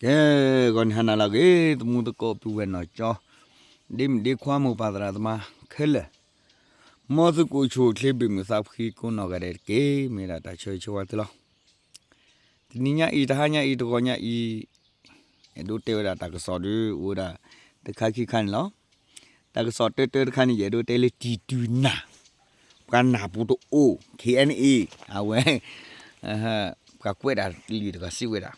ကဲ, ဂီၤနံၤဟါနၤလၢအဂ့ၤ သမူသကိးပုၢ်ဝဲၢ်နီၢ်ကၠီ, ဒ့မုၣ်ဒ့ခွါမိၢ်ပၢ်သရၣ်သမါခဲလၢာ်, မ်သုကအိၣ်ဆူၣ်အိၣ်ချ့ဘၣ်မုာ်သးဖှံကိးနီၢ်ဂၤဒဲးတက့ၢ်. မ့ၢ်ဒၣ်တၢ်ဆၢဂ့ၤဆၢဝါသုလီၤ. တနံၤညါအံၤ တဟါညါအံၤ တဂီၤညါအံၤ အဲၣ်ဒိးတဲဝဲဒၣ်တၢ်ကစီၣ်ဒီး အိၣ်ဝဲဒၣ်တခါခံခါန့ၣ်လီၤ. တၢ်ကစီၣ်တၢတၢတခါန့ၣ် ယအဲၣ်ဒိးတဲလၢတံၤတုၤနၢ်, ပှၤနၢ်ပူၤတအိၣ် ခ့ၣ်အဲၣ်အဲၣ်, အဝဲ ပှၤကွဲးတၢ်လံာ်တဂၤစံးဝဲဒၣ်,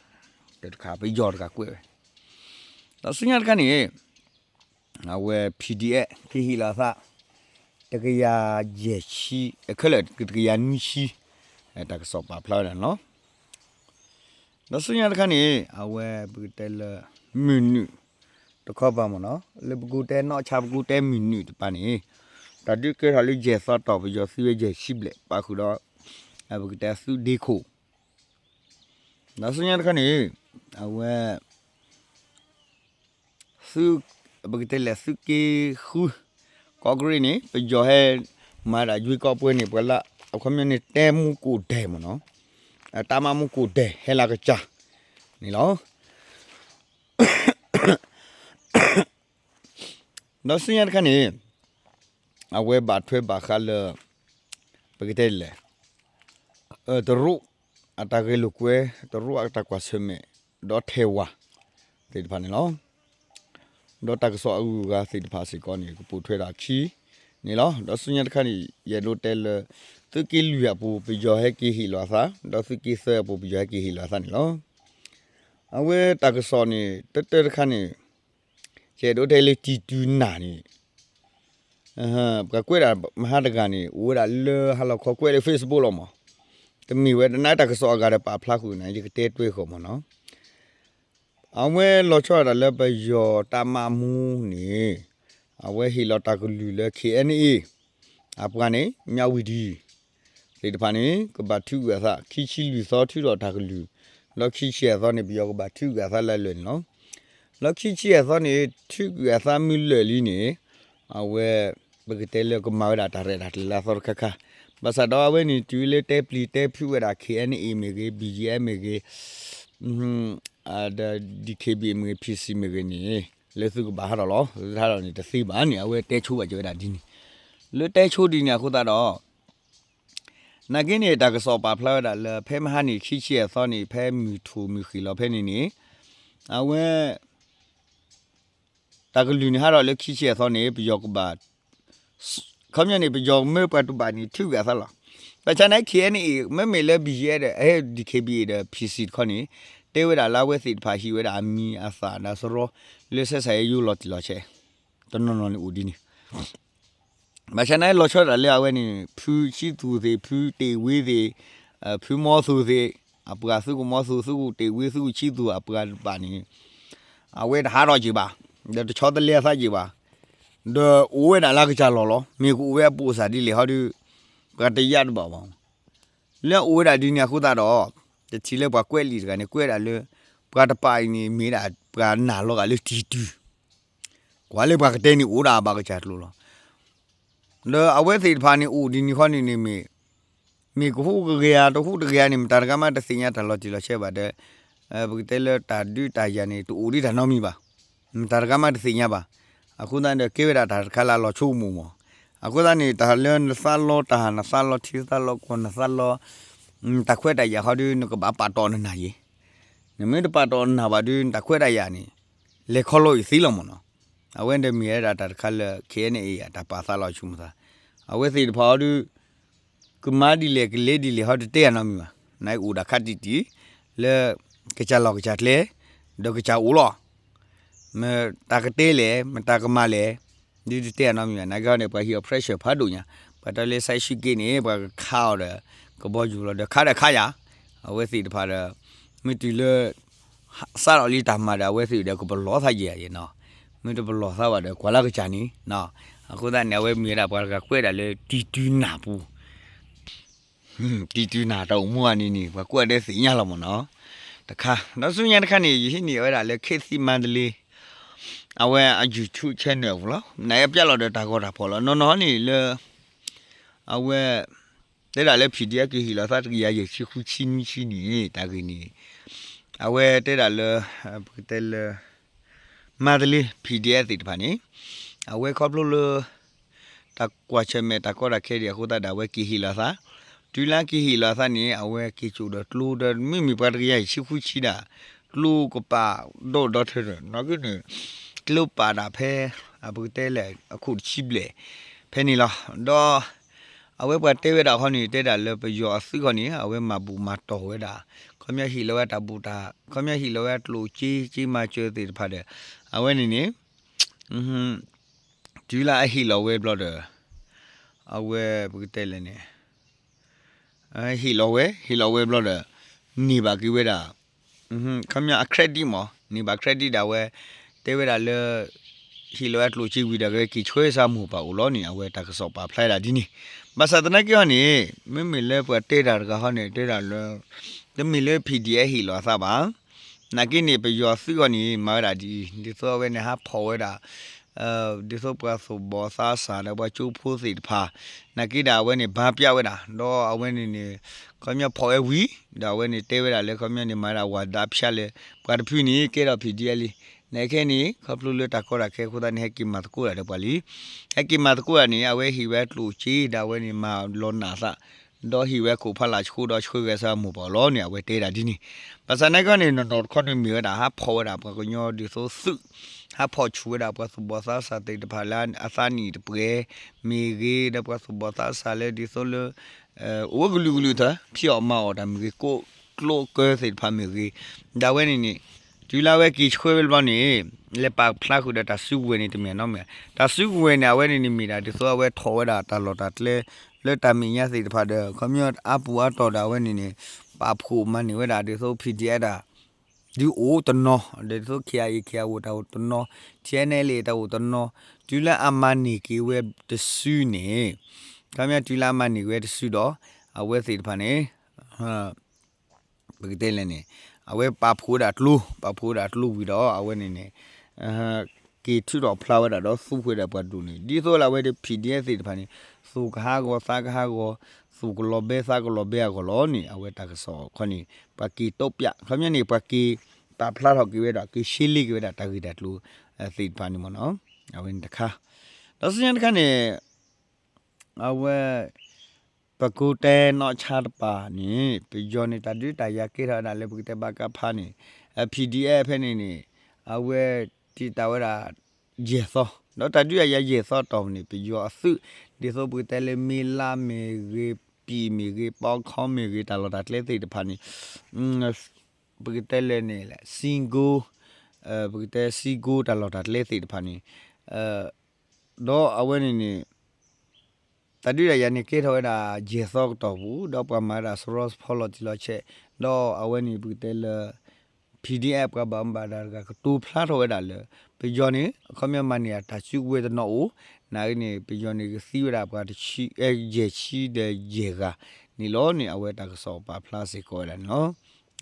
တၢ်တခါပယီၤတဂၤကွဲးဝဲ, ဒီးဆူညါတခါန့ၣ် အဝဲ PDF ကဟ့ၣ်လီၤအသး တကယၤယဲၢ်ဆံ, ခဲလၢာ် တကယၤနွံဆံ, တၢ်ကစီၣ်ပာ်ဖျါဝဲဒၣ်န့ၣ်လီၤ. ဒီးဆူညါတခါန့ၣ် အဝဲပကတဲလၢ မုၢ်နုာ်တခီပၤမ့ၢ်နီၤ, လၢပကူတဲနီၢ်ဆါပကူတဲမုၢ်နုာ်တပၤန့ၣ် တၢ်ဒုးကဲထီၣ်လၢယဲၢ်သီတီၢ် ပယီၤသံဝဲယဲၢ်ဆံဘျဲၣ် ပာ်ဃုာ်ဒီး ပကတဲသုးဒ့ခိၣ်, ဒီးဆူညါတခါန့ၣ် အဝဲ သုး, ပကတဲလဲၣ် သုးက့ဃု ကီးကရ့ၣ်န့ၣ် ပယီၤဟဲမၤဒၣ်ယွ့ကီးပှဲၤန့ၣ် ပှၤလၢအခီပညီန့ၣ် တဲမူကိၣ်ဒဲးမ့ၢ်နီၤ, တၢ်မၤမူကိၣ်ဒဲး ဟဲလၢကစၢ်န့ၣ်လီၤ. ဒီးဆူညါတခါန့ၣ် အဝဲဘၣ်ထွဲဘၣ်ဃးလၢ ပကတဲလဲၣ် တရူးအတၢ်ဂဲၤလိာ်ကွဲ, တရူးအတၢ်ကွၢ်ဆၢၣ်မဲာ်, ဒီးထဲၣ်ဝၤသ့ၣ်တဖၣ်န့ၣ်လီၤ. ဒီးတၢ်ကစီၣ်အဂုၤအဂၤသ့ၣ်တဖၣ်စ့ၢ်ကီးန့ၣ် ကပိာ်ထွဲဒၣ်ခံန့ၣ်လီၤ. ဒီးဆူညါတခါန့ၣ် ယအဲၣ်ဒိးတဲလၢ သုးက့လွံၢ်အပူၤ ပယီၤဟဲက့ၤဟ့ၣ်လီၤအသး, ဒီးသုးက့သၢအပူၤ ပယီၤဟဲက့ၤဟ့ၣ်လီၤအသးန့ၣ်လီၤ. အဝဲတၢ်ကစီၣ်န့ၣ် တၢတၢတခါန့ၣ် ယအဲၣ်ဒိးတဲလၢတံၤတုၤနၢ်န့ၣ် ပှၤကွဲးဒၣ်မဟါတဂၤန့ၣ် အိၣ်ဝဲဒၣ်လၢဟါလီၤခီကွဲးလၢ Facebook လီၤမး, တမ့ၢ်ဝဲတနၢ်တၢ်ကစီၣ်အဂၤဒီးပာ်ဖျါဃုာ်န့ၣ် ယကတဲတွဲဃီၤမ့ၢ်နီၤ. အဝဲလီၤဆီဒၣ်တၢ်လၢပယီၤတၢ်မၤမူန့ၣ် အဝဲဟ့ၣ်လီၤတၢ်ကလုၢ်လၢ ခ့ၣ်အဲၣ်အဲၣ် အပှၤန့ၣ် မၠးဝံၤဒံ သ့ၣ်တဖၣ်န့ၣ် ကဘၣ်ထုးကွံာ်အသး ခံဆံလွံၢ်သီထုးထီၣ်တၢ်ကလုၢ်, လီၤခံဆံယဲၢ်သီန့ၣ် ပယီၤကဘၣ်ထုးကွံာ်အသးလၢအလၢာ်န့ၣ်လီၤ. လီၤခံဆံယဲၢ်သီန့ၣ် ထုးကွံာ်အသးမုၢ်လၢာ်လံန့ၣ် အဝဲ ပကတဲလၢကမၤဝဲဒၣ်တၢ်ရဲၣ်တၢ်ကျဲၤလၢအသီတခါခါ, ဘၣ်ဆၣ်ဒီးအဝဲန့ၣ်တုၤလၢတဲပျံၤတဲဖုးဝဲဒၣ် ခ့ၣ်အဲၣ်အဲၣ်မ့ၢ်ဂ့ၤ, ဘံၣ်ယဲၣ်အဲၣ်မ့ၢ်ဂ့ၤ, ဒီး DKBA မ့ၢ်ဂ့ၤ, PC မ့ၢ်ဂ့ၤန့ၣ် လၢသုကဘၣ်ဟးထီၣ်လီၤ, သုဟးထီၣ်န့ၣ်တသ့ဘၣ်န့ၣ် အဝဲတဲဆိဘၣ်က့ၤဝဲဒၣ်ဒ်န့ၣ်, လၢတဲဆိဒ်န့ၣ်အဃိသတးဒီး နာ်က့န့ၣ် တၢ်ကစီၣ်ပာ်ဖျါဝဲဒၣ်လၢ ဖဲမဟါန့ၣ် ခံဆံယဲၢ်သီန့ၣ် ဖဲမုၢ်ထူၣ်မုၢ်ဃ့ၢ်လီၤဖဲန့ၣ်န့ၣ် အဝဲ တၢ်ကလုၢ်န့ၣ်ဟးထီၣ်လၢခံဆံယဲၢ်သီန့ၣ် ပယီၤကဘၣ် ခီပညီန့ၣ် ပယီၤမၢပှၤတဘၣ်န့ၣ် ထုးကွံာ်အသးလီၤ. ဘၣ်ဆၣ်န့ၣ် ခ့ၣ်အဲၣ်အဲၣ် မ့မ့ၢ်လၢ ဘံၣ်ယဲၣ်ဒီး အဲ DKBA ဒီး PC တခီန့ၣ် တဲဝဲဒၣ်လၢအဝဲသ့ၣ်တဖၣ်ဟံးဝဲဒၣ်အမံၤအသၣ်ဒီးစရီ လၢ ဆက်ဆံရေးရုံး လီၤတံၢ်လီၤဆဲး တနီၤနီၤန့ၣ်အိၣ်ဒ်န့ၣ် ဘၣ်ဆၣ်န့ၣ်လီၤဆီဒၣ်တၢ်လၢအဝဲန့ၣ် ဖုဆံသူၣ်သ့ၣ် ဖုတ့ၢ်ဝ့သ့ၣ် ဖုမီသူၣ်သ့ၣ် အပှၤသုးခိၣ်မီသူၣ် သုးခိၣ်တ့ၢ်ဝ့ သုးခိၣ်ဆံသူၣ်အပှၤတဖၣ်န့ၣ် အဝဲတဟးထီၣ်က့ၤဘၣ် ဒီးတဆီတလဲအသးက့ၤဘၣ် ဒီးအိၣ်ဝဲဒၣ်လၢကစၢ်လီၢ်လီၤ. မ့ၢ်ကအိၣ်ဝဲအပူၤအစၢ်ဒ်လဲၣ်ဟီဒီး ပှၤတယာ်တဘၣ်ဘၣ် လၢအအိၣ်ဝဲဒၣ်ဒ်န့ၣ်အဃိသတးဒီး တထံၣ်လၢပှၤကွဲးလံာ်တဂၤန့ၣ် ကွဲးဒၣ်လၢ ပှၤတပၤအံၤန့ၣ် မ့ၢ်ဒၣ်ပှၤနာ်လီၤဂာ်လၢတံၤတုၤ ကွၢ်လၢပှၤကတဲန့ၣ်အိၣ်ဒၣ်ဘၣ်ကစၢ်ကျိၤလီၤ. ဒီးအဝဲသ့ၣ်တဖၣ်န့ၣ်အိၣ်ဒ်န့ၣ်ဃီန့ၣ်န့ၣ်မ့ၢ် မ့ၢ်ကဟူးကဂ့ၤဧါ တဟူးတဂ့ၤဧါန့ၣ် မတၤတဂၤမးတသ့ၣ်ညါတၢ်လီၤတံၢ်လီၤဆဲးဘၣ်ဒီး ပကတဲလၢတၢ်ဒုးတၢ်ယၤန့ၣ် တအိၣ်ဒံးတၢ်နီတမံၤဘၣ်. မတၤတဂၤမးတသ့ၣ်ညါဘၣ်. အဃိသတးန့ၣ်ဒီး ကဲဝဲဒၣ်တၢ်တခါလၢအလီၤဆိကမိၣ်မး. အဃိသတးန့ၣ် တၢ်လၢနသးလီတၢ် နသးလီထံသးလီကီၢ် နသးလီ တၢ်ခွဲးတၢ်ယာ်ဃီဒီး နကဘၣ်ပာ်တီၢ်နနၢ်ယဲၤ နမ့ၢ်တပာ်တီၢ်နနၢ်ဘၣ်ဒီး နတၢ်ခွဲးတၢ်ယာ်န့ၣ် လဲၤခီလီၤအံၤသ့လီၤမ့ၢ်နီၤ. အဝဲန့ၣ်မ့ၢ်ဝဲဒၣ်တၢ်တခါလၢ ခ့ၣ်အဲၣ်အဲၣ် အတၢ်ပာ်သးလီၤဆိကမိၣ်သး. အဝဲသ့ၣ်တဖၣ်အီၤဒီး ကမၤဒ်လဲၣ် ကလဲၤဒ်လဲၣ်ဟီတတဲအနီတမံၤဘၣ်. နအိၣ်ဒၣ်ခါတံၢ်တံၢ် လၢကစၢ်လီၢ်ကစၢ်ကျဲ ဒီးကစၢ်အိၣ်လီၤ. မတၤကတဲလဲၣ် မတၤကမၤလဲၣ် ဒ်တတဲအနီတမံၤဘၣ်. နာ်က့ဟီန့ၣ် ပှၤဟံးအီၤ pressure ဖးဒိၣ်ညါ ပှၤတၢ်လၢ စဲးဆူၣ်က့ န့ၣ် ပှၤကခးအီၤဒီး ကဘီယူၤလီၤဒီး ခးဒီးခးယၤ အဝဲသ့ၣ်တဖၣ်ဒီး မ့ၢ်တုၤလၢ စးထီၣ်လံတၢ်မၤဒီး အဝဲသ့ၣ်ဒီးကပလီၢ်သးယဲၤယဲၤနီၤ. မ့ၢ်တပလီၢ်သးဘၣ်ဒီး ကွၢ်လၢကစၢ်န့ၣ် အဃိသတးန့ၣ် အဝဲမ့ၢ်ဝဲဒၣ်ပှၤတဂၤကွဲးဒၣ်လၢတံၤတုၤနၢ်ပူၤ တံၤတုၤနၢ်တၢ်အိၣ်မူဘၣ်န့ၣ်န့ၣ် ပှၤကွဲးဒၣ်သ့ၣ်ညါလီၤမ့ၢ်နီၤ. တခါ ဒီးဆူညါတခါန့ၣ် ယဟံးန့ၢ်ဝဲဒၣ်လၢ ခေတ်သစ်မန္တလေး အဝဲအ YouTube channel အပူၤလီၤ. နအဲၣ်ပျဲလီၤဒီးတၢ်ဂီၤတၢ်ဖီၣ်လီၤ. နီၢ်နီၢ်န့ၣ်လၢ အဝဲ တဲဒၣ်လၢ ဖံးဒံး ကဟ့ၣ်လီၤသးတကယၤယဲၢ်ဆံဃုဆံနွံဆံန့ၣ် တၢ်ဂ့ၢ်န့ၣ် အဝဲတဲဒၣ်လၢ ပကတဲလၢ မန္တလေး PDF သ့ၣ်တဖၣ်န့ၣ် အဝဲခီဖျိလၢ တၢ်ကွၢ်ဆၢၣ်မဲာ်တၢ်ကီတၢ်ခဲဒံးအဃိသတးဒီး အဝဲက့ၤဟ့ၣ်လီၤအသး, တုၤလၢက့ၤဟ့ၣ်လီၤအသးန့ၣ် အဝဲက့ၤစိာ်ဒီးကျိဒီး မ့မ့ၢ်ပှၤတကယၤယံာ်ဆံဃုဆံဒၣ် ကျိကပာ်ဒီးဒီထၢဒီး နီၢ်ကီၢ်န့ၣ် ကျိပာ်ဒၣ်ဖဲ အပကတဲလဲၣ် အခိၣ်တဆံဘျဲၣ် ဖဲန့ၣ်လီၤ. ဒီး အဝဲပှၤတဲဝဲဒၣ်ခီန့ၣ် တဲဒၣ်လၢပယီၤအသုးခီန့ၣ် အဝဲမၤဘူၣ်မၤတီၢ်ဝဲဒၣ် ခီပညီဟ့ၣ်လီၤဝဲတၢ်ဘူၣ်တၢ် ခီပညီဟ့ၣ်လီၤဝဲအကျိၣ်စ့ စ့မၤစၢၤသ့ၣ်တဖၣ်ဒီး အဝဲန့ၣ်န့ၣ် တုၤလၢအဟ့ၣ်လီၤဝဲဘျီဒီး အဝဲပကတဲလဲၣ်န့ၣ် ဟ့ၣ်လီၤဝဲ ဟ့ၣ်လီၤဝဲဘျီဒီး န့ၢ်ဘၣ်က့ၤဝဲဒၣ် ခီပညီအ credit မး န့ၢ်ဘၣ် credit ဒၣ်ဝဲ တဲဝဲဒၣ်လၢ ဟ့ၣ်လီၤဝဲအကျိၣ်စ့ဝံၤဒီး က့ၤဆှၢစၢ်မိၢ်ပၢ်အိၣ်လီၤန့ၣ် အဝဲတၢ်ကစီၣ်ပာ်ဖျါဒၣ်ဒ်န့ၣ်, ဘၣ်ဆၣ်သနာ်က့ဟီန့ၣ် မ့မ့ၢ်လၢပှၤတဲတၢ်တဂၤဟီန့ၣ် တဲဒၣ်လၢ တမ့ၢ်လၢ PDF ဟ့ၣ်လီၤအသးဘၣ် နာ်က့န့ၣ် ပယီၤသုးအီၤန့ၣ် မၤဝဲဒၣ်ဒ်အံၤ ဒ်သိးအဝဲန့ၣ် ဟးဖီၣ်ဝဲဒၣ် ဒ်သိးပှၤသူၣ်ဘီၣ်သးစၢ်ဒီးပှၤကၠိဖိသ့ၣ်တဖၣ် နာ်က့ဒၣ်အဝဲန့ၣ် ဘါပျးဝဲဒၣ် ဒီးအဝဲန့ၣ်န့ၣ် ခီပညီဖီၣ်ဝဲဝံၤ ဒီးအဝဲန့ၣ်တဲဝဲဒၣ်လၢ ခီပညီန့ၣ် မၤဝဲဒၣ်ဝၤဒါဖၠါလၢ ပှၤတဖုန့ၣ် ကဲထီၣ် PDF လံ, နာ်က့န့ၣ် ခီဖျိလၢတၢ်ကီတၢ်ခဲအဃိသတးန့ၣ် ဟဲက့ၤမၤသကိးဒၣ်ဒီးပှၤလံ, ဟဲက့ၤမၤသကိးဒၣ်န့ၣ် အဝဲဟ့ၣ်ဝဲကျိၣ်စ့ ဒီးအဝဲန့ၣ် မၤလီၤနၢ်သး ဒီးဟ့ၣ်ဝဲခိၣ်ဖးလာ်ဆှိဒီးဆှၢဂဲၤဆၢမိၢ်ပၢ်လီၤန့ၣ် အဝဲတဲဒၣ်ဒ်န့ၣ်, ဘၣ်ဆၣ်နာ်က့န့ၣ် နီၢ်နီၢ်တခီန့ၣ်မ့ၢ်ဝဲဒၣ် ဟးဖီၣ်ဝဲဒၣ်ပှၤကညီဒ်သိးသုး ဟးဖီၣ်ဆူၣ်ဝဲဒၣ်ပှၤသူၣ်ဘီၣ်သးစၢ်သ့ၣ်တဖၣ်လၢအသးနံၣ်တပှဲၤ မ့ၢ်ဂ့ၤ ဒီးပှၤသူၣ်ဘီၣ်သးစၢ်လၢဒ်သိးလၢ အိၣ်ဝဲကလုာ်ကလုာ်သၢ ဖံးအီၣ်မၤအီၣ်တၢ်မ့ၢ်ဂ့ၤ ကိးကျိကၢသ့ၣ်တဖၣ်မ့ၢ်ဂ့ၤ, ဒီးအဝဲန့ၣ်န့ၣ် တုၤလၢအဝဲက့ၤဆှၢဝဲတဘျီန့ၣ် လဲၤပာ်ဖျါဃုာ်ဒီးတၢ်စုကဝဲၤန့ၣ်တမ့ၢ်နီတမံၤ, တၢ်စုကဝဲၤန့ၣ် အဝဲန့ၣ်န့ၣ်မ့ၢ်ဒၣ်ဒ်သိးအဝဲထီၣ်ဝဲဒၣ်တၢ်လီၢ်တၢ်ကျဲ လၢတၢ်မဲာ်ညါသ့ၣ်တဖၣ်ဒီး ခီပညီအါပူၤအါတီၢ်ဒီးအဝဲန့ၣ်န့ၣ် ပာ်ဖှိၣ်မၤန့ၢ်ဝဲဒၣ်ဒ်သိး PDF ဒၣ် ဒုးအိၣ်တနီၤ ဒီးဒ်သိး KIA KIO တၢ်အိၣ်တနီၤ TNLA တၢ်အိၣ်တနီၤ, တုၤလၢအမၤန့ၢ်က့ၤဝဲတစုန့ၣ် ခီပညီတုၤလၢအမၤန့ၢ်က့ၤဝဲတစုဒီး အဝဲသ့ၣ်တဖၣ်န့ၣ် ပကတဲလဲၣ်န့ၣ် အဝဲပာ်ဖှိၣ်ဝဲဒၣ်ကျိ ပာ်ဖှိၣ်ဝဲဒၣ်ကျိဝံၤဒီး အဝဲန့ၣ်န့ၣ် က့ၤထုးထီၣ်ဖျါဝဲဒၣ်ဒီးသူဝဲဒၣ်ပှၤဒိၣ်န့ၣ် ဒ်သိးလၢအဝဲဒၣ် PDF သ့ၣ်တဖၣ်န့ၣ် သူၣ်ကဟးဂီၤသးကဟးဂီၤ သူၣ်ကလီၤဘဲသးကလီၤဘဲအဂီၢ်လီၤန့ၣ် အဝဲတၢ်ကစီၣ်ခီန့ၣ် ပှၤက့ၤတိပျး ခီပညီန့ၣ် ပှၤက့ၤပာ်ဖျါထီၣ်က့ၤဝဲဒၣ် က့ၤရှဲလ့က့ၤဝဲဒၣ်တၢ်ဂ့ၢ်တၢ်ကျိၤသ့ၣ်တဖၣ်န့ၣ်မ့ၢ်နီၤ အဝဲန့ၣ်တခါ ဒီးဆူညါတခါန့ၣ် အဝဲ ပကိးတဲနီၢ်ဆါတပၤန့ၣ် ပယီၤန့ၣ် တၢ်ဒုးတၢ်ယၤကဲထီၣ်ဝဲဒၣ်လၢပကတဲဘၣ်ကဖးန့ၣ် PDF ဖဲန့ၣ်န့ၣ် အဝဲတံာ်တာ်ဝဲဒၣ် ယဲၢ်သီ ဒီးတၢ်ဒုးတၢ်ယၤယဲၢ်သီတီၢ်န့ၣ် ပယီၤအသုး ဒ်သိးပကတဲလၢမ့လါမ့ၢ်ဂ့ၤ ပံာ်မ့ၢ်ဂ့ၤ ပီခီမ့ၢ်ဂ့ၤ တၢ်လီၢ်တၢ်ကျဲသ့ၣ်တဖၣ်န့ၣ် ပကတဲလဲၣ်န့ၣ် စံကိ ပကတဲစံကိတၢ်လီၢ်တၢ်ကျဲသ့ၣ်တဖၣ်န့ၣ် ဒီးအဝဲန့ၣ်န့ၣ် တၢ်ဒုးတၢ်ယၤန့ၣ် ကဲထီၣ်ဝဲဒၣ်ယဲၢ်သီကတီၢ်ပူၤ ဒီးပှၤမၤဝဲဒၣ်စရီစဖီလီၤတံၢ်လီၤဆဲး ဒီးအဝဲန့ၣ်ပကတဲလၢ PDF ပှၤဘၣ်မူဘၣ်ဒါတဂၤကတိၤဖျါထီၣ်ဝဲဒၣ်လၢ ပယီၤန့ၣ် အခီပညီမၤန့ၢ်တၢ်စုကဝဲၤတနီၤအိၣ် နာ်က့န့ၣ် ပယီၤန့ၣ်ကသံဝဲဒၣ်ပှၤတဆံ ယဲၢ်ဆံဒီးယဲၢ်ဂၤန့ၣ်လီၤန့ၣ် အဝဲတၢ်ကစီၣ်ပာ်ဖျါစ့ၢ်ကီးဝဲဒၣ်န့ၣ်လီၤ.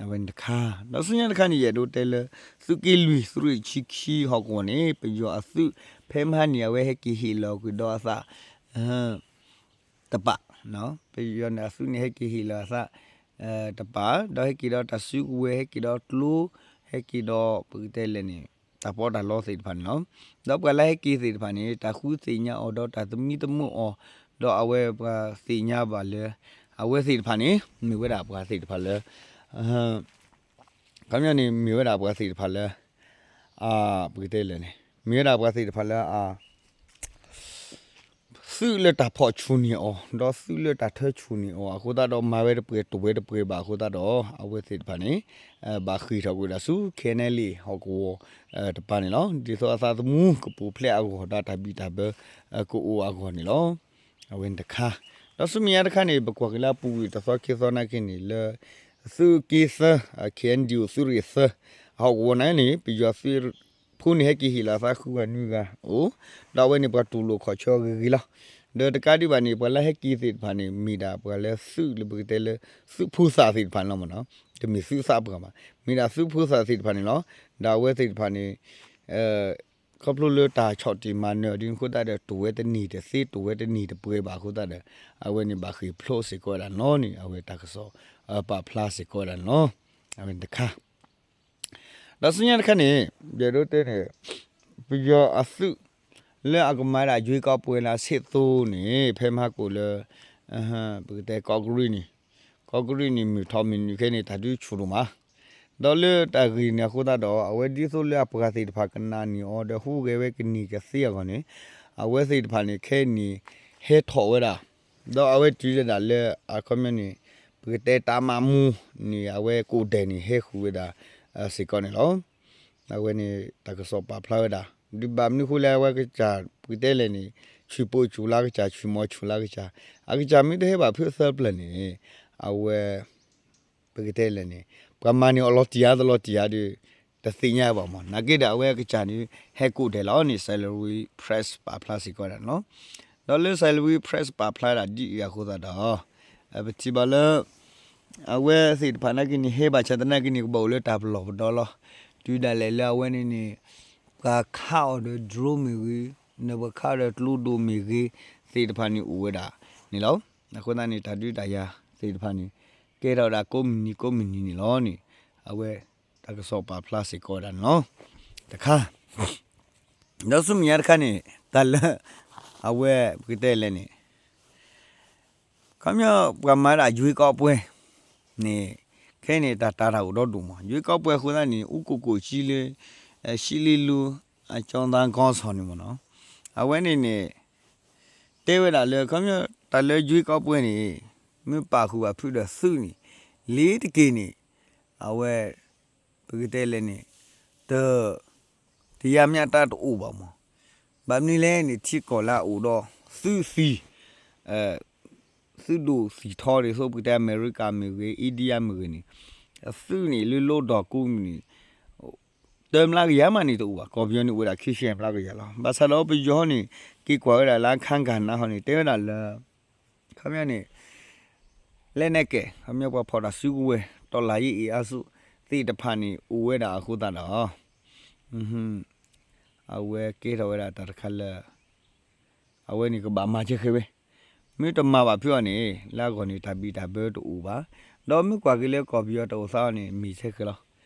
အဝဲန့ၣ်တခါ ဒီးဆူညါတခါန့ၣ် ယအဲၣ်ဒိးတဲလၢ သုးက့လွံၢ် သုးရ့ၣ်ဆံခံဟီၣ်ကဝီၤန့ၣ် ပယီၤအသုး ဖဲမဟါန့ၣ် အဝဲဟဲက့ၤဟ့ၣ်လီၤကွံာ်ဒီးအသး တပာ် ပယီၤန့ၣ်အသုးန့ၣ် ဟဲက့ၤဟ့ၣ်လီၤအသး တပာ် ဒီးဟဲက့ၤဒီးတၢ်စုကဝဲၤ ဟဲက့ၤဒီးကျိ ဟဲက့ၤဒီးပကတဲလဲၣ်န့ၣ် တၢ်ပီးတၢ်လီသ့ၣ်တဖၣ်န့ၣ်လီၤ. ဒီးပှၤလၢဟဲက့ၤသ့ၣ်တဖၣ်န့ၣ် တၢ်ဃုသ့ၣ်ညါအီၤ ဒီးတၢ်သမံသမိးအီၤ ဒီးအဝဲပှၤသ့ၣ်ညါဘၣ်လၢ အဝဲသ့ၣ်တဖၣ်န့ၣ် မ့ၢ်ဝဲဒၣ်ပှၤသ့ၣ်တဖၣ်လၢ ခီပညီန့ၣ် မ့ၢ်ဝဲဒၣ်ပှၤသ့ၣ်တဖၣ်လၢ ပကတဲလဲၣ်န့ၣ် မ့ၢ်ဝဲဒၣ်ပှၤသ့ၣ်တဖၣ်လၢ သုးလၢတၢ်ဖီၣ်ဆူၣ်န့ၢ်အီၤ ဒီးသုးလၢတၢ်ထၢဆူၣ်န့ၢ်အီၤအဃိသတးဒီး မၤဝဲတပှဲၤတဝဲတပှဲၤဘၣ်အဃိသတးဒီး အဝဲသ့ၣ်တဖၣ်န့ၣ် ဘၣ်ဃ့ၢ်ထီၣ်ကွံာ်ဒၣ်ဆူ ခဲနဲလံ ဟီၣ်ကဝီၤတပၤန့ၣ်လီၤ. ဒ်သိးအသးသမူကပူၤဖျဲးအဂီၢ် ဒီးတၢ်ဘံၣ်တၢ်ဘၢကအိၣ်အဂီၢ်န့ၣ်လီၤ. အဝဲန့ၣ်တခါ ဒီးဆူမဲာ်ညါတခါန့ၣ် ပကွၢ်က့ၤလၢအပူၤကွံာ်တသီခံသီနာ်က့န့ၣ်လၢ သုးက့သၢ KNDO သုးရ့ၣ်သၢ အဟီၣ်ကဝီၤန့ၣ်န့ၣ် ပယီၤသုးဖိန့ၣ်ဟဲက့ၤဟ့ၣ်လီၤအသးဃုဂၤနွံဂၤအိၣ် ဒီးအဝဲန့ၣ်ပှၤတူၢ်လိာ်ခီၣ်ဆၢဂ့ၤဂ့ၤလီၤ. ဒီးတကးဒံးဘၣ်န့ၣ် ပှၤလၢဟဲက့ၤသ့ၣ်တဖၣ်န့ၣ် မ့ၢ်ဒၣ်ပှၤလၢသုးလၢပကတဲလၢ သုးဖိသၣ်သ့ၣ်တဖၣ်န့ၣ်လီၤမ့ၢ်နီၤ တမ့ၢ်သုးသးပှၢ်ဘၣ် မ့ၢ်ဒၣ်သုးဖိသၣ်သ့ၣ်တဖၣ်န့ၣ်လီၤ. ဒီးအဝဲသ့ၣ်တဖၣ်န့ၣ် ခီဖျိလၢတၢ်ဆီၣ်တံၢ်မၤနၢၤဒ်န့ၣ်အဃိသတးဒီး တူၢ်ဝဲတန့ၢ်တသ့ တူၢ်ဝဲတန့ၢ်တပှဲၤဘၣ်အဃိသတးဒီး အဝဲန့ၣ်ဘၣ်ဃ့ၢ်ဖျိးစ့ၢ်ကီးဝဲဒၣ်န့ၣ်လီၤန့ၣ် အဝဲတၢ်ကစီၣ် ပာ်ဖျါစ့ၢ်ကီးဝဲဒၣ်န့ၣ်လီၤ. အဝဲန့ၣ်တခါ ဒီးဆူညါတခါန့ၣ် ယအဲၣ်ဒိးတဲန့ၣ် ပယီၤအသုး လၢအကမၤဒၣ် ရွေးကောက်ပွဲလၢအဆံးသိန့ၣ် ဖဲမဟါကိၣ်လၢ ပကတဲကီးကရံၣ်န့ၣ် ကီးကရံၣ်န့ၣ် မုၢ်ထီၣ်မုၢ်နုာ်ခဲန့ၣ် တၢ်ဒုးဆူၣ်ဒိၣ်မး ဒီးလၢတၢ်ဂ့ၢ်န့ၣ်အဃိသတးဒီး အဝဲဒ်သိးလၢအပှၤသ့ၣ်တဖၣ်ကနၣ်န့ၢ်အီၤဒီး ဟူးဂဲၤဝဲကန့ၢ်ကသ့အဂီၢ်န့ၣ် အဝဲသ့ၣ်တဖၣ်န့ၣ် ခဲအံၤန့ၣ် ဟဲထီၣ်ဝဲဒၣ် ဒီးအဝဲတုၤဒၣ်လၢအခီပညီန့ၣ် ပကတဲတၢ်မၤမူန့ၣ် အဝဲကိးဒဲးန့ၣ် ဟဲဃုာ်ဝဲဒၣ် စ့ၢ်ကီးန့ၣ်လီၤ. အဝဲန့ၣ် တၢ်ကစီၣ်ပာ်ဖျါဝဲဒၣ် ဒုးဘၣ်မနုၤဃိလၢအဝဲကစၢ် ပကတဲလဲၣ်န့ၣ် ဆူၣ်ပိာ်ဆူၣ်လၢကစၢ် ဆူၣ်မီၤဆူၣ်လၢကစၢ် အကစၢ်မ့ၢ်တဟဲဘၣ်ဖုးသၢပျၢၤန့ၣ် အဝဲ ပကတဲလဲၣ်န့ၣ် ပှၤမၤန့ၢ်အီၤလီၤတံၢ်ဧါတလီၤတံၢ်ဧါဒီး တသ့ၣ်ညါဘၣ်မး နာ်က့ဒီးအဝဲအကစၢ်န့ၣ် ဟဲကိးဒဲးလီၤန့ၣ် Salween Press ပာ်ဖျါစ့ၢ်ကီးဒၣ်န့ၣ်လီၤ. ဒီးလၢ Salween Press ပာ်ဖျါဒၣ်ဒ်အံၤအဃိသတးဒီး ပထံၣ်ဘၣ်လၢ အဝဲသ့ၣ်တဖၣ်နာ်က့န့ၣ် ဟဲဘၣ်ဆၣ်သနာ်က့န့ၣ် ကဘၣ်အိၣ်လၢတၢ်ပလီၢ်ပဒီလီၤ. တုၤဒၣ်လဲာ်လၢအဝဲန့ၣ်န့ၣ် ပှၤခးအီၤဒီး drone မ့ၢ်ဂ့ၤ, ဒီးပှၤခးအီၤဒီးကျိဒိၣ်မ့ၢ်ဂ့ၤ သ့ၣ်တဖၣ်န့ၣ်အိၣ်ဝဲဒၣ်န့ၣ်လီၤ. အဃိသတးန့ၣ် တၢ်ဒုးတၢ်ယၤသ့ၣ်တဖၣ်န့ၣ် ကဲထီၣ်ဝဲဒၣ်ကိးမုၢ်နံၤကိးမုၢ်နံၤန့ၣ်လီၤန့ၣ် အဝဲတၢ်ကစီၣ်ပာ်ဖျါစ့ၢ်ကီးဝဲဒၣ်န့ၣ်လီၤ. တခါ ဒီးဆူမဲာ်ညါတခါန့ၣ် တၢ်လၢ အဝဲပကတဲလဲၣ်န့ၣ် ခီပညီပှၤမၤဒၣ် ရွေးကောက်ပွဲန့ၣ် ခဲအံၤန့ၣ် တၢ်တာ်တၢ်အိၣ်ဒီဒူၣ်မး ရွေးကောက်ပွဲအဃိသတးန့ၣ် ဦးကိုကိုကြီးလၢ ရှစ်လေးလုံး အကျောင်းသားခေါင်းဆောင်န့ၣ်မ့ၢ်နီၤ အဝဲန့ၣ်န့ၣ် တဲဝဲဒၣ်လၢ ခီပညီ တၢ်လၢ ရွေးကောက်ပွဲန့ၣ် မ့ၢ်ပာ်ဃုာ်ဘၣ်ဖုးဒီးသုးန့ၣ် လ့ၤတက့ၢ်န့ၣ် အဝဲ ပကတဲလဲၣ်န့ၣ် တ တရားမျှတမှုတအိၣ်ဘၣ်မး. ဘၣ်မနုၤလဲၣ်န့ၣ် ထံကီၢ်လၢအအိၣ်ဒီးသုးသံ သုးဒိၣ်သံၣ်ထီဒ်သိး ပကတဲအမဲရကၤမ့ၢ်ဂ့ၤ India မ့ၢ်ဂ့ၤန့ၣ် အသုးန့ၣ် လၢလီၢ်ဒီးကိးမုၢ်နံၤ တမျးကယၤမးန့ၣ်တအိၣ်ဘၣ်. ကီၢ်ပယီၤန့ၣ်အိၣ်ဝဲဒၣ်ခံဆံမျးကယၤလီၤ. ဘၣ်ဆၣ်ဒီးပယီၤန့ၣ် က့ၤကွၢ်ဝဲဒၣ်လၢအခါကဏ္ဍဟီန့ၣ် တဲဝဲဒၣ်လၢ ခီပညီန့ၣ် လက်နက်ကိုင် ခီပညီပှၤဖီၣ်တၢ်စုကဝဲၤ တော်လှန်ရေးအင်အားစု သ့ၣ်တဖၣ်န့ၣ် အိၣ်ဝဲဒၣ်အဃိသတးဒီး အဝဲကဲထီၣ်ဝဲဒၣ်တၢ်တခါလၢ အဝဲန့ၣ်ကဘၣ်မၤဆဲးဃဲၤဝဲ မ့ၢ်တမၤဘၣ်ဖုးအီၤန့ၣ် လၢအဂီၢ်န့ၣ် တၢ်ဘံၣ်တၢ်ဘၢတအိၣ်ဘၣ်. ဒီးမ့ၢ်ကွၢ်က့ၤလၢကီၢ်ပယီၤတၢ်အိၣ်သးအီၤန့ၣ် မ့ၢ်ဆဲးဃဲၤလီၤ.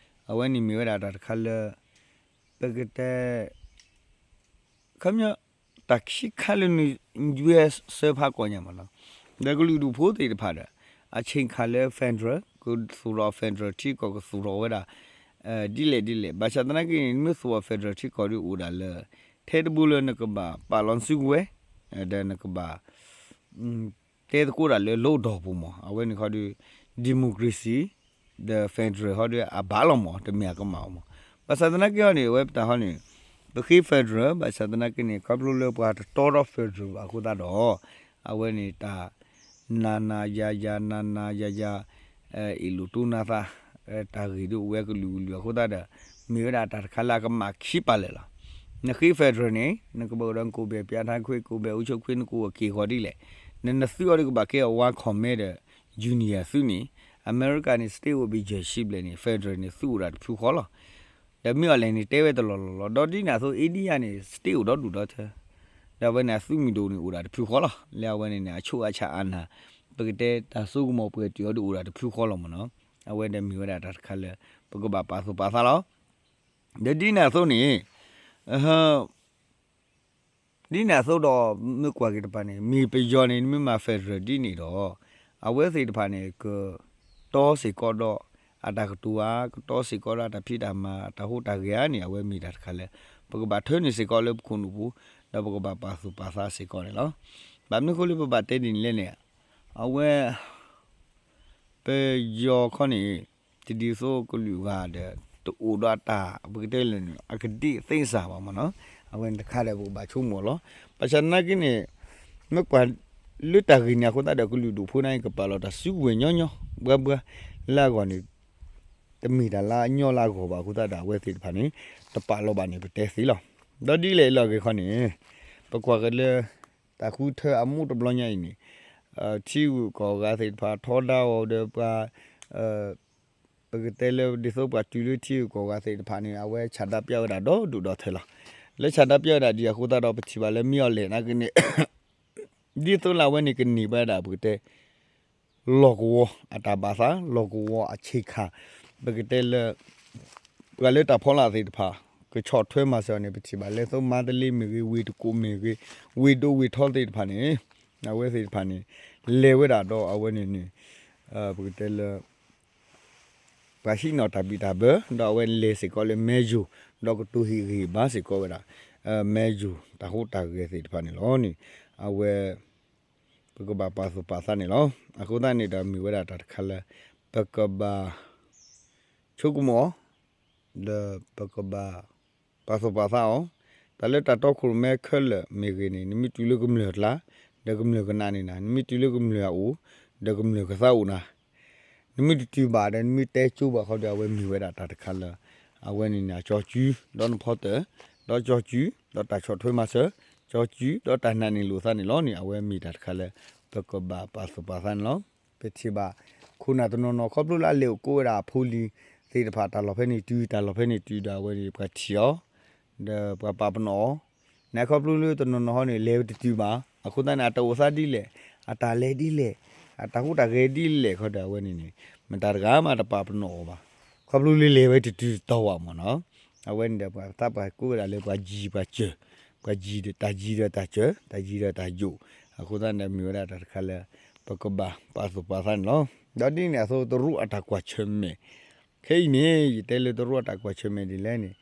အဝဲန့ၣ်မ့ၢ်ဝဲဒၣ်တၢ်တခါလၢ ပကတဲ ခီပညီ တၢ်ခံခါလၢန ယူၢ်အ့ၣ် စၢဖးကိးညါမ့ၢ်နီၤ ဒီးကလုာ်ဒူၣ်ဖိသ့ၣ်တဖၣ်ဒီး အဆ့ၣ်ခါလၢ federal ကသူၣ်ထီၣ် federal ထံကီၢ်ကသူၣ်ထီၣ်ဝဲဒၣ် ဒ်လဲၣ်ဒ်လဲၣ် ဘၣ်ဆၣ်သနာ်က့န့ၣ် နမ့ၢ်သူၣ်ထီၣ် federal ထံကီၢ်ဒီးအိၣ်ဒၣ်လၢ ထဲတဘိလၢနကဘၣ်ပာ်လီၤနစုကဝဲၤ ဒီးနကဘၣ် တဲသကိးတၢ်လၢလီၢ်ဒီးပူၤမး အဝဲန့ၣ်ခီဒီး democracy ဒီး federal ဟီဒီးအဘၣ်လီၤမး တမ့ၢ်အကမၣ်အီၤမး. ဘၣ်ဆၣ်သနာ်က့အီၤန့ၣ် အဝဲပတၢ်ဟီန့ၣ် ပဃ့ federal ဘၣ်ဆၣ်သနာ်က့န့ၣ် ခီဖျိလၢပှၤတတီထီၣ် federal ဘၣ်အဃိသတးဒီး အဝဲန့ၣ်တၢ် နၤနၤယၤယၤ နၤနၤယၤယၤ အ့ၣ်လိာ်တိၢ်နၤသး တၢ်ဂ့ၢ်ဒ်အိၣ်ဝဲကလုာ်ကလုာ်အဃိသတးဒီး မ့ၢ်ဝဲဒၣ်တၢ်တခါလၢအကမၣ်ခံပာ်လၢာ်လီၤ. နဃ့ federal န့ၣ် နကဘၣ်အိၣ်ဒီးနကိုယ်ပိုင် ပြဌာန်းခွင့် ကိုယ်ပိုင်အုပ်ချုပ်ခွင့် နကအိၣ်က့ၤဂီၤဒ်လဲၣ်. နနသုးအီၤဒီးကဘၣ်ကဲအီၤ one command union သုးန့ၣ် အမဲရကၤန့ၣ် state အိၣ်ဘ့ၣ်ယဲၢ်ဆံဘျဲၣ်န့ၣ် federal န့ၣ် သုးအိၣ်ဒၣ်တဖုဃီလီၤ. ဒီးမ့ၢ်အီၤလဲၣ်န့ၣ် တဲဝဲတလီၢ်လီၢ်လီၤ. ဒီးဒ်န့ၣ်အသိး India န့ၣ် state အိၣ်ဒီဒူၣ်ဒီထၢ ဒီးအဝဲန့ၣ်အသုးမုၢ်ဒိၣ်န့ၣ်အိၣ်ဒၣ်တဖုဃီလီၤ. လၢအဝဲန့ၣ်န့ၣ် အဆိကမိၣ်အဆၢအနၢ် ပကတဲတၢ်စိကမီၤပှဲၤတုၤအီၤဒီးအိၣ်ဒၣ်တဖုဃီလီၤမ့ၢ်နီၤ. အဝဲဒီးမ့ၢ်ဝဲဒၣ်တၢ်တခါလၢ ပကဘၣ်ပာ်သူၣ်ပာ်သးလီၤ. ဒီးဒ်န့ၣ်အသိးန့ၣ် ဒ်န့ၣ်အသိးဒီး မ့ၢ်ကွၢ်က့ၤတဖၣ်န့ၣ် မ့ၢ်ပယီၤန့ၣ် နမ့ၢ်မၤ federal ဒ်န့ၣ်ဒီး အဝဲသ့ၣ်တဖၣ်န့ၣ် ကတီစ့ၢ်ကီးဒီး အတၢ်ကတိၤဧါ, ကတီစ့ၢ်ကီးဒီးအတၢ်ဖံးတၢ်မၤ အတၢ်ဟူးတၢ်ဂဲၤဧါန့ၣ် အဝဲမ့ၢ်တၢ်တခါလၢ ပကဘၣ်ထၢန့ၢ်စ့ၢ်ကီးလၢပခိၣ်နူာ်ပူၤ ဒီးပကဘၣ်ပာ်သူၣ်ပာ်သးစ့ၢ်ကီးန့ၣ်လီၤ. ဘၣ်မနုၤအဃိလၢပဘၣ်တဲဒ်န့ၣ်လဲၣ်န့ၣ် အဝဲ ပယီၤခီန့ၣ် တဒ်သိးကလုာ်ဂၤဒီး တအိၣ်ဒီးတၢ် ပကတဲလဲၣ်န့ၣ် အကဒံသ့စၢ်ဘၣ်မ့ၢ်နီၤ. အဝဲန့ၣ်တခါဒီးပကဘၣ်ဆိကမိၣ်လီၤ. ဘၣ်ဆၣ်သနာ်က့န့ၣ် မ့ၢ်ကွၢ်လၢတၢ်ဂ့ၢ်န့ၣ်အဃိသတးဒီး ကလုာ်ဒူၣ်ဖိန့ၣ် ကပာ်လီၤတၢ်စုကဝဲၤညီညီ ဘှါဘှါ လၢအဂီၢ်န့ၣ် တမ့ၢ်တၢ်လၢအညီလၢအဂီၢ်ဘၣ်အဃိသတးဒီး အဝဲသ့ၣ်တဖၣ်န့ၣ် တပာ်လီၤဘၣ်န့ၣ် ပတဲသ့လီၤ. ဒီးဒ်လဲၣ်လီၤအဂ့ၢ်ခီန့ၣ် ပကွၢ်က့ၤလၢ တၢ်ဃုထၢအမူးတဘျီညါအံၤန့ၣ် ထံဂုၤကီၢ်ဂၤသ့ၣ်တဖၣ် ထီဒါအီၤဒီးပှၤ ပကတဲလၢဒ်သိးပှၤတုၤလၢထံဂုၤကီၢ်ဂၤသ့ၣ်တဖၣ်န့ၣ် အဝဲဆန္ဒပြဝဲဒၣ်ဒီဒူၣ်ဒီထၢလီၤ. လၢဆန္ဒပြဝဲဒၣ်ဒ်အဃိသတးဒီး ပထံၣ်ဘၣ်လၢမ့ၢ်အီၤလဲၣ်နာ်က့န့ၣ် ဒ်သိးလၢအဝဲန့ၣ်ကန့ၢ်ဘၣ်ဒၣ်ပကတဲ လီၢ်ကဝီၤအတၢ်ဘၣ်သး လီၢ်ကဝီၤအဆ့ၣ်ခါ ပကတဲလၢ ပှၤလၢတၢ်ဖီလာ်သ့ၣ်တဖၣ် ကဆီၣ်ထွဲမၤစၢၤန့ၣ် ပထံၣ်ဘၣ် လဲၤသိမါတလ့မ့ၢ်ဂ့ၤ ဝ့ၢ်တကူၣ်မ့ၢ်ဂ့ၤ ဝ့ၢ်ဒိၣ်ဝ့ၢ်ထီသ့ၣ်တဖၣ်န့ၣ် အဝဲသ့ၣ်တဖၣ်န့ၣ် လဲၤဝဲဒၣ်ဒီးအဝဲန့ၣ်န့ၣ် ပကတဲလၢ ပှၤဟံးန့ၢ်တၢ်ဘံၣ်တၢ်ဘၢ ဒီးအဝဲလဲၤစ့ၢ်ကီးလၢမဲယိၤ ဒီးကတိၤဟ့ၣ်ဂံၢ်ဟ့ၣ်ဘါစ့ၢ်ကီးဝဲဒၣ် မဲယိၤတၢ်ဟူးတၢ်ဂဲၤသ့ၣ်တဖၣ်န့ၣ်လီၤန့ၣ် အဝဲ ပကဘၣ်ပာ်သူၣ်ပာ်သးန့ၣ်လီၤ. အဃိသတးန့ၣ်ဒီးမ့ၢ်ဝဲဒၣ်တၢ်တခါလၢ ပကဘၣ် ဆိကမိၣ်အီၤ ဒီးပကဘၣ် ပာ်သူၣ်ပာ်သးအီၤ, တၢ်လၢတၢ်တီခိၣ်ရိၣ်မဲခဲလၢာ်မ့ၢ်ဂ့ၤန့ၣ် နမ့ၢ်တုၤလၢကမျၢၢ်အကျါ ဒီးကမျၢၢ်ကနးန့ၢ်နၤ, နမ့ၢ်တုၤလၢကမျၢၢ်အအိၣ် ဒီးကမျၢၢ်ကသးအိၣ်နၤ, နမ့ၢ်တတုၤဘၣ်ဒီး နမ့ၢ်တဲကၠိဘၣ်ဃီဒီး အဝဲမ့ၢ်ဝဲဒၣ်တၢ်တခါလၢ အဝဲန့ၣ်န့ၣ် အကၠီစု ဒီးနဖီတၢၢ် ဒီးကၠီစု ဒီးတၢ်ဆီၣ်ထွဲမၤစၢၤ ကၠီစု ဒီးတၢ်နာ်န့ၢ်လိာ်သးန့ၣ်လီၤန့ၣ် အဝဲမ့ၢ်တၢ်တခါလၢ ပကဘၣ်ပာ်သူၣ်ပာ်သးန့ၣ်လီၤ. ပထံၣ်ဘၣ် ခိၣ်နၢ်တနီၤနီၤ ခီဖျိလၢအလဲၤအိၣ်ကိးဝဲဒၣ်အဖိလံၤသ့ၣ်တဖၣ် တၢ်လီၢ်ဖဲန့ၣ်တုၤ တၢ်လီၢ်ဖဲန့ၣ်တုၤဒီး အဝဲန့ၣ်ပှၤထံၣ်အီၤ ဒီးပှၤပာ်ပနီၣ်အီၤ, နခီဖျိလၢတနီၤနီၤဟီန့ၣ် လဲၤဝဲတတုၤဘၣ်, အဃိသတးန့ၣ် အတၢ်အိၣ်သးဒ်လဲၣ်, အတၢ်လဲၤဒ်လဲၣ်, အတၢ်ဟူးတၢ်ဂဲၤဒ်လဲၣ်ခီဒီး အဝဲန့ၣ်န့ၣ် မတၤတဂၤမးတပာ်ပနီၣ်အီၤဘၣ်, ခီဖျိလၢလဲၤဝဲတတုၤတီၢ်ဘၣ်မ့ၢ်နီၤ, အဝဲန့ၣ်ဒီးပှၤသးပှၢ်ကိးဝဲဒၣ်လၢပှၤယံၤပှၤစၢၤ, ပှၤယံၤဒီးတၢ်ယံၤဒီးတၢ်စၢၤ, တၢ်ယံၤဒီးတၢ်ယိာ်, အဃိသတးန့ၣ် မ့ၢ်ဝဲဒၣ်တၢ်တခါလၢ ပကဘၣ်ပာ်သူၣ်ပာ်သးန့ၣ်လီၤ. ဒီးဒ်န့ၣ်အသိးတရူးအတၢ်ကွၢ်ဆၢၣ်မဲာ် ခဲအံၤန့ၣ် ယတဲလၢတရူးအတၢ်ကွၢ်ဆၢၣ်မဲာ်ဒ်လဲၣ်န့ၣ်,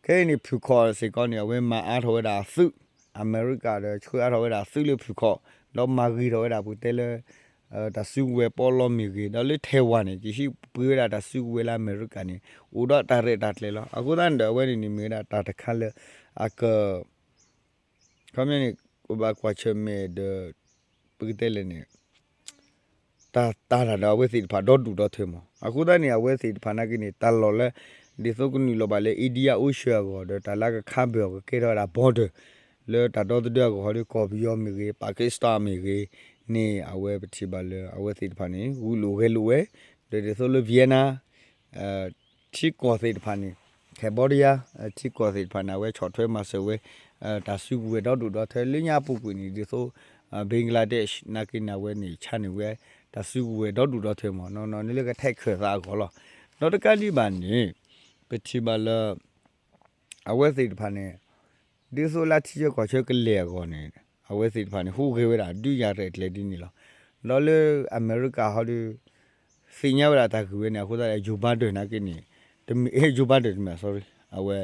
ခဲအံၤန့ၣ် ဖုၣ်ခီၣ်စ့ၢ်ကီးန့ၣ် အဝဲမၤအါထီၣ်ဝဲဒၣ်အသုး, အမဲရကၤဒီးဆှၢအါထီၣ်ဝဲဒၣ်အသုးလၢဖုၣ်ခီၣ်, ဒီးမၤဂ့ၤထီၣ်ဝဲဒၣ်ပကတဲလၢ တၢ်စုကဝဲၤပီလီမ့ၢ်ဂ့ၤ, ဒီးလၢထဲဝၤန့ၣ် ကဟံးပှ့ၤဝဲဒၣ်တၢ်စုကဝဲၤလၢအမဲရကၤန့ၣ် အိၣ်ဒီးတၢ်ရဲၣ်တၢ်ကျဲၤလီၤ. အဃိသတးန့ၣ်ဒီး အဝဲန့ၣ်န့ၣ်မ့ၢ်ဝဲဒၣ်တၢ်တခါလၢ အက ခီပညီန့ၣ် ကဘၣ်ကွၢ်ဆၢၣ်မဲာ်ဒီး ပကတဲလဲၣ်န့ၣ် တၢ်တၢ်တၢ်ဒီးအဝဲသ့ၣ်တဖၣ်ဒီဒူၣ်ဒီထၢမး. အဃိသတးန့ၣ် အဝဲသ့ၣ်တဖၣ်နာ်က့န့ၣ် တၢ်လီၢ်လၢ ဒ်သိးကနုာ်လီၤဘၣ်လၢ India Ocean အဂီၢ် ဒီးတၢ်လၢကခါဘၢၣ်အီၤကကဲထီၣ်ဝဲဒၣ် border လၢတၢ်ဒီသဒၢအဂီၢ်ဟီဒီး ကီၢ်ပယီၤမ့ၢ်ဂ့ၤ Pakistan မ့ၢ်ဂ့ၤန့ၣ် အဝဲပထံၣ်ဘၣ်လၢ အဝဲသ့ၣ်တဖၣ်န့ၣ် ဂုာ်လိာ်ဂဲၤလိာ်ဝဲ, ဒီးဒ်သိးလၢ Vietnam ထံကီၢ်သ့ၣ်တဖၣ်န့ၣ် Cambodia ထံကီၢ်သ့ၣ်တဖၣ်န့ၣ် အဝဲဆီၣ်ထွဲမၤစၢၤဝဲ တၢ်စုကဝဲၤဒီဒူၣ်ဒီထၢ လၢညါအပူၤကွံာ်န့ၣ် ဒ်သိး Bangladesh နာ်က့န့ၣ် အဝဲန့ၣ် ဆါန့ၢ်ဝဲ တၢ်စုကဝဲၤဒီဒူၣ်ဒီထၢမး နီၢ်နီၢ်န့ၣ်လၢကထဲးခၢၣ်သးအဂီၢ်လီၤ. ဒီးတကးဒံးဘၣ်န့ၣ် ပထံၣ်ဘၣ်လၢ အဝဲသ့ၣ်တဖၣ်န့ၣ် ဒ်သိးလၢထံဆၢကီၢ်ဆၢကလဲၤအဂီၢ်န့ၣ် အဝဲသ့ၣ်တဖၣ်န့ၣ် ဟူးဂဲၤဝဲဒၣ် ဒုးယၤရဲၣ်ကျဲၤဒ်န့ၣ်လီၤ. ဒီးလၢအမဲရကၤဟီဒီး သ့ၣ်ညါဝဲဒၣ်တၢ်ဂ့ၢ်ဝဲန့ၣ် အဃိသတး Joe Biden နာ်က့န့ၣ် တမ့ၢ် Joe Biden တမ့ၢ် sorry အဝဲ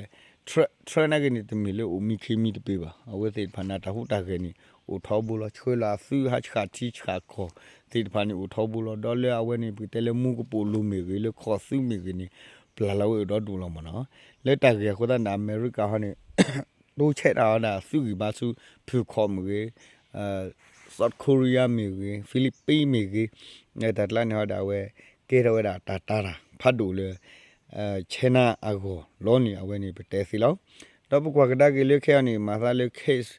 Trump နာ်က့န့ၣ် တမ့ၢ်လၢအိၣ်မံခ့မံတပ့ၤဘၣ်. အဝဲသ့ၣ်တဖၣ်န့ၣ် တၢ်ဟူးတၢ်ဂဲၤန့ၣ် အိၣ်ထီဘိလီၤ. ဆှၢလီၤအသုးဟးဆှးထံဆှးကီၢ်သ့ၣ်တဖၣ်န့ၣ် အိၣ်ထီဘိလီၤ. ဒီးလၢအဝဲန့ၣ် ပကတဲလၢမူကပိာ်လိၤမ့ၢ်ဂ့ၤ လၢခီၣ်သုးမ့ၢ်ဂ့ၤန့ၣ် ပျၢ်လီၤဝဲအိၣ်ဒီဒူၣ်လီၤမးနီၤ. လၢတၢ်ဂ့ၢ်အဃိသတးန့ၣ် အမဲရကၤဟီန့ၣ် တိစဲးတၢ်အီၤဒၣ်သုးဂံၢ်ဘါဆူ ဖုၣ်ခီၣ်မ့ၢ်ဂ့ၤ South Korea မ့ၢ်ဂ့ၤ Philippines မ့ၢ်ဂ့ၤ တၢ်ကျါန့ၣ်ဟီဒီးအဝဲ ကဲထီၣ်ဝဲဒၣ်တၢ်တၢ်တၢ်ဖးဒိၣ်လၢ China အဂီၢ်လီၤန့ၣ် အဝဲန့ၣ်ပတဲသ့လီၤ. ဒီးပကွၢ်ကဒါက့ၤလၢခဲအံၤန့ၣ် မၤသးလၢ case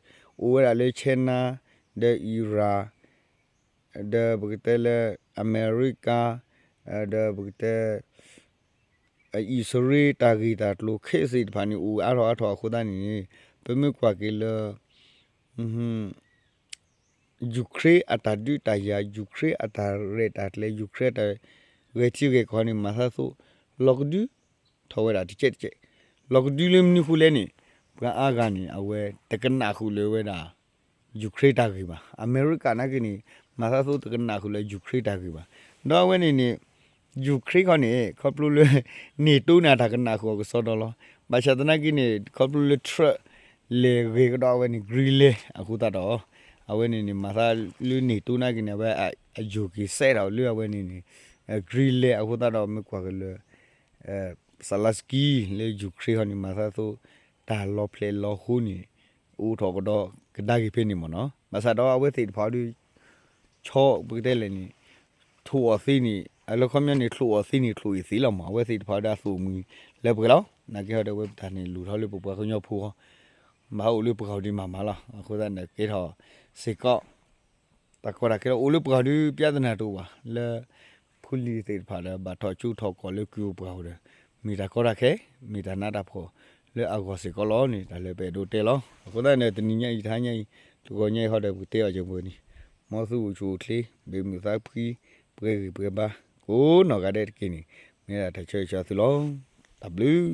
အိၣ်ဝဲဒၣ်လၢ China ဒီး Iran ဒီးပကတဲလၢ အမဲရကၤ ဒီးပကတဲ အံၣ်စရ့လးတၢ်ဂ့ၢ်တၢ်ကျိၤ case သ့ၣ်တဖၣ်န့ၣ် အိၣ်အါထီၣ်အါထီၣ်အဃိသတးန့ၣ် ပမ့ၢ်ကွၢ်က့ၤလၢ Ukraine အတၢ်ဒုးတၢ်ယၤ Ukraine အတၢ်ရဲၣ်တၢ်ကျဲၤ Ukraine အတၢ်ဂဲၤထံဂဲၤကီၢ်န့ၣ် မၤသးသိး လီၤကဒုထီၣ်ဝဲဒၣ်တကဲးတကဲး, လီၤကဒုလၢမနုၤဃိလဲၣ်န့ၣ် ပှၤအါဂၤန့ၣ် အဝဲတကနၣ်ဃုာ်လၢၤဝဲဒၣ် Ukraine တၢ်ဂ့ၢ်ဘၣ်. အမဲရကၤနာ်က့န့ၣ် မၤသးသိးတကနၣ်ဃုာ်လၢ Ukraine တၢ်ဂ့ၢ်ဘၣ်. ဒီးအဝဲန့ၣ်န့ၣ် Ukraine ခီန့ၣ် ခီဖျိလၢ NATO န့ၣ်တၢ်ကနၣ်ဃုာ်အီၤကစီဒီလီၤ. ဘၣ်ဆၣ်သနာ်က့န့ၣ် ခီဖျိလၢ Trump လဲၤဂ့ၤကဒီးအဝဲန့ၣ် Greenland အဃိသတးဒီး အဝဲန့ၣ်န့ၣ် မၤသးလၢ NATO နာ်က့န့ၣ် အဝဲအယိာ်က့ၤစဲးထီၣ်လၢအဝဲန့ၣ်န့ၣ် Greenland အဃိသတးဒီး မ့ၢ်ကွၢ်က့ၤလၢ Zelenskyy လၢ Ukraine ဟီန့ၣ် မၤသးသိး တၢ်လီၤဖျဲးလီၤဃိန့ၣ် အိၣ်ထီၣ်ကဒီးကဒါက့ၤဖဲန့ၣ်မ့ၢ်နီၤ. ဘၣ်ဆၣ်ဒီးအဝဲသ့ၣ်တဖၣ်ဒီး ဆီပကတဲလဲၣ်န့ၣ် ထိၣ်အီၤသ့န့ၣ် အလၢခီပညီန့ၣ် ထိၣ်အီၤသ့န့ၣ် ထိၣ်အံၤသ့လီၤမး. အဝဲသ့ၣ်တဖၣ်ဒီးအသူၣ်အမုၢ်လၢပှဲၤလီၤ. နာ်က့ဟီဒီး အဝဲပတၢ်န့ၣ် လူၤထီၣ်လၢပပှၤကညီဖိဃီ ဘၣ်အိၣ်လၢပှၤဂီၢ်ဒ်မးမးလီၤ. အဃိသတးန့ၣ် ကဲထီၣ်စ့ၢ်ကီး တၢ်ကီတၢ်ခဲလီၤ အိၣ်လၢပှၤဂီၢ်ဒီး ပြဿနာတအိၣ်ဘၣ် လၢ ဖိလံၤသ့ၣ်တဖၣ်ဒီး ဘၣ်ထီၣ်ကၠိထီၣ်ကီၢ်လၢကုၢ်ပှၤအိၣ်ဒီး မ့ၢ်တၢ်ကီတၢ်ခဲ မ့ၢ်တၢ်နးတၢ်ဖှီၣ်လၢအဂီၢ်စ့ၢ်ကီးလီၤန့ၣ် တၢ်လၢပအဲၣ်ဒိးတဲလီၤ. အဃိသတးန့ၣ် တနံၤညါအံၤ တဟါညါအံၤ တဂီၤညါအံၤဟီဒီး ပကတဲအီၤက့ၤပှဲၤန့ၣ် မ်သုအိၣ်ဆူၣ်အိၣ်ချ့ ဘၣ်မုာ်သးဖှံ ပှဲၤဂံၢ်ပှဲၤဘါ ကိးနီၢ်ဂၤဒဲးတက့ၢ်န့ၣ် မ့ၢ်ဒၣ်တၢ်ဆၢဂ့ၤဆၢဝါသုလီၤ. တၢ်ဘျုး